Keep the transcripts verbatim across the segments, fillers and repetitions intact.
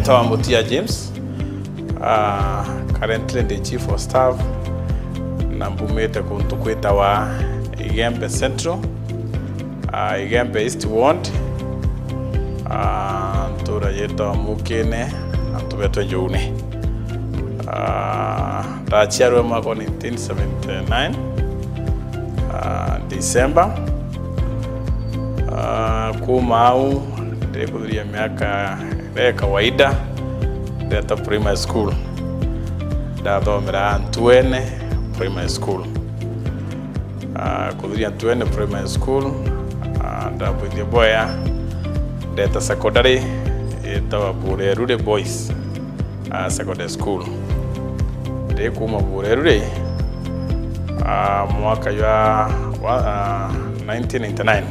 Tawa Mutia James, ah, currently ndi chief of staff, na mbumite kuntu kwitawa Igembe Central, ah, Igembe East Ward, ah, ntura yitawa Mukine, antu betwe Njoune. Ah, ndaciarwe mwaka wa nineteen seventy-nine, ah, December. Ah, kuma au ndikuthiria miaka ya kawaida, ndeta primary school. Ndathomera Ntuene Primary School. Ah, kuthiria Ntuene Primary School, ah, ndabwithia boya, ndeta secondary, itawa Burerure Boys, ah, Secondary School. Ndi kuma Burerure, ah, mwaka jwa, wa, ah, nineteen ninety-nine.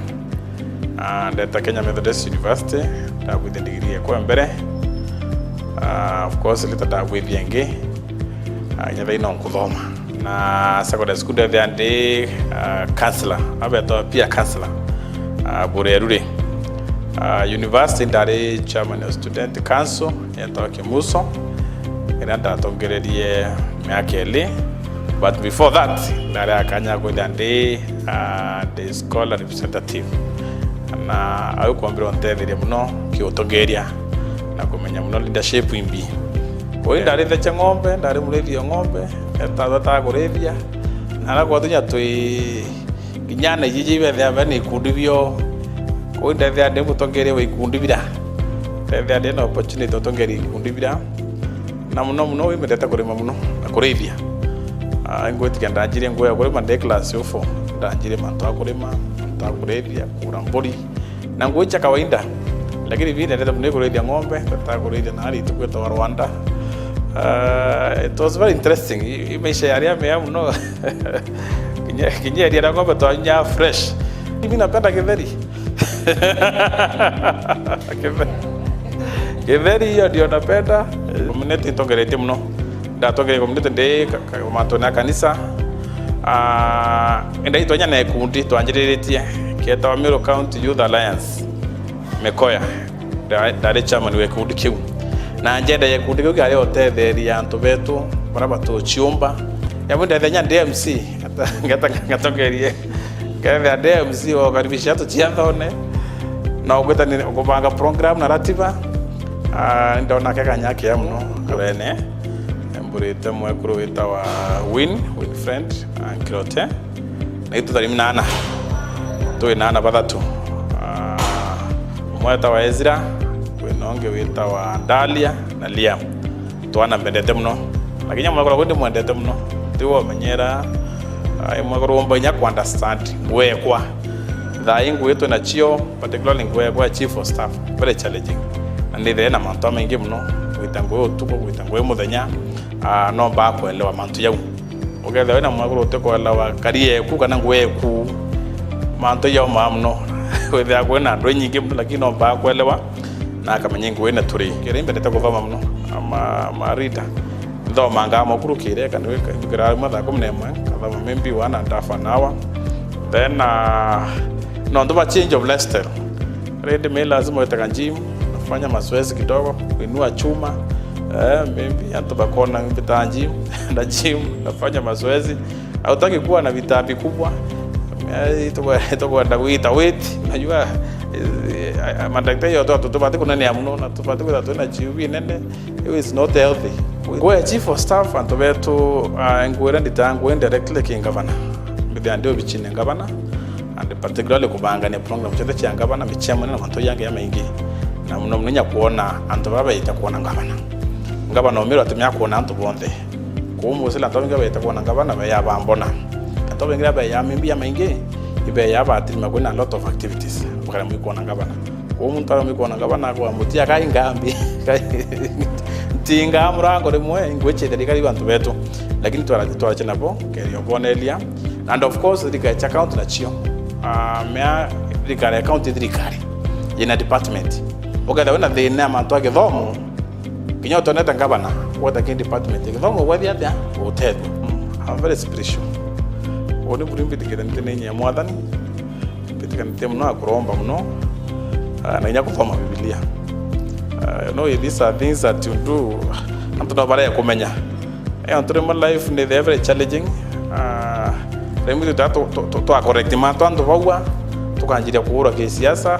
Ah, ndeta Kenya Methodist University, ndabwithia degree yakwa ya mbere. Ah, of course, later ndabwithia ingi, ah, kinya thaino nkuthoma. Na secondary school ndethia ndi, ah, counselor, abetwa peer counselor, ah, Burerure. Ah, university ndari chairman of student council, yetwa Kimuso, iria ndatongererie miaka ili. But before that, ndari akanya kwithia ndi, ah, ndi scholar representative. Na au kwambire untetheria muno kiutongeria na kumenya muno leadership imbi. Kwi ndari thecha ng'ombe, ndari murithia ng'ombe, etata kurithia. Na ara kwatunya twi kinya na iji ibethia be ni ikundi bio. Kwi ndethia ndi mutongeria wa ikundi bira. Ndethia ndi na opportunity utongeria ikundi bira. Na muno muno, wi mendete kurima muno na kurithia. Ah, ngwitikia ndanjirie ngugi ya kurima ndi class o four. Ndanjirie mantu a kurima, mantu a kurithia, kura mburi. Na ngugi cia kawaida. Lakini bi ndendete muno kurithia ng'ombe, ndata kurithia na ari tukwetwa Rwanda. Ah, it was very interesting. I, i maisha yari amea muno. Kinya, kinya iria ria ng'ombe twanywa fresh. Mimi napenda githeri. Githeri. Githeri hiyo ndio napenda. Community itongeretie muno. Ndatongeretie community ndi ka-, ka-, mantune ya kanisa. Ah, ndaitwanya na ikundi twanjiriritie kietawa Meru County Youth Alliance, Mikoya. Nda-, ndari chairman wa gikundi kiu. Na njenda ya gikundi kiu kiari utetheria antu betu baria batuciumba. Yamwe ndethenya ndi M C, ngeta, ngatongerie. Ngethia ndi M C wa ukaribisha antu ciathone. Na ugwita ni kubanga program na ratiba. Ah, ndona ke kanya kea muno. Kurene, mburite mwekuru witawa Win, Winfriend, ah, Nkirote. Na itu tharimi na ana. Twi na ana bathatu. Ah, umwe witawa Ezra, kwina ungi witawa Dalia na Liam. Twana mbendete muno. Lakini mwekuru uyu ndimwendete muno. Ti womenyera, ah, mwekuru umba inya ku understand ngugi ekwa. Thaa ii ngugi twi nacio, particularly ngugi ekwa ya chief of staff, very challenging. Na nithire na mantu jamaingi muno, gwita ngugi utuku, gwita ngugi muthenya, ah, no mbaa kuelewa mantu jau. Ukethira wina mwekuru utikuelewa career eku kana ngugi eku, mantu jaumaa muno. Withira kwina andu inyingi muno, lakini no mbaa kuelewa na akamenya ngugi na turi. Kiri mbendete kuthoma muno, ama, ma reader. Nthomangaa mukuru kiri, kana wika, mbikira mathaa kumi na imwe, ngathoma maybe one and half an hour. Then, ah, nontu ba change of lifestyle. Ready me lazima witaga gym, nafanya mazoezi kidogo, kuinua chuma. Eh, maybe antu bakona mbita gym, na gym, nafanya mazoezi. Hautaki kuwa na vitambi kubwa. Eh, tukwenda gwita weight. Najua, eh, eh, madaktari yote tubati kunenea muno na tubati kwithira twina chiubi nene. It is not healthy. Ngugi ya chief of staff, antu betu, ah, ngugi iria nditaga ngugi directly ki ngavana. Mbithaga ndi obichine ngavana, and particularly kubangania program cionthe cia ngavana, michemania na mantu jangi jamaingi. Na muno muno inya kwona antu baria baita kwona ngavana. Ngavana umirwa atumia kwona antu bonthe. Kwou mostly antu baingi baita kwona ngavana, beya bambona. Antu baingi baria beya maybe jamaingi, ibeya batirima kwina a lot of activities. Bakaremwa ikwona ngavana. Kwou muntu aremwa ikwona ngavana akwa muti akai ngambi. Ntingaa murango rimwe, ingwichithia rikari bantu betu. Lakini twara-, twarache nabo, keria uboneria. And of course, thirikari cia county nacio. Ah, mea thirikari ya county thirikari. Yina department. Ukethira wina thina ya mantu a githomo, kinya utonete ngavana, gweta ki department ya githomo, gwethi atia? Utethua. I'm very spiritual. Uni buri mbitikiranite ni inya ya Mwathani. Mbitikanite muno na kuromba muno, ah, na inya kuthoma Bibilia. Ah, Uh, no, these are things that you do. Antu no bare kumenya. Eh, antu rimwe life ni very challenging. Ah, rimwe tu tu tu twa correct ma twa antu baua tukanjiria kuura ki siasa,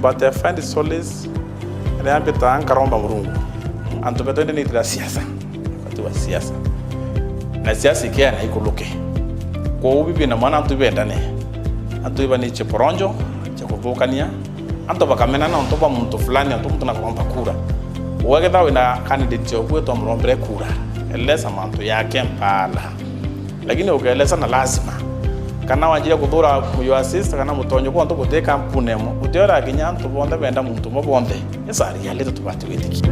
but I find solace riria mbita nkaromba Murungu. Antu betu indi ni itira siasa. Wakati wa siasa. Na siasa ikea na ikuluke. Kwa ubi bina mwana antu bendane. Antu ibaniche poronjo, cha kuthukania. Antu bakamena na untu bwa muntu fulani, untu muntu nakuromba kura. Wekethira wina candidate yoku wetwa murombere kura, eleza mantu yake mpala. Lakini ukeleza na lazima. Kana wanjire kuthura your sister kana mutonyo kwa untu buti kampuni emo, utiora kinya antu bonthe benda muntu mo bonthe. Esa reality tubati witiki.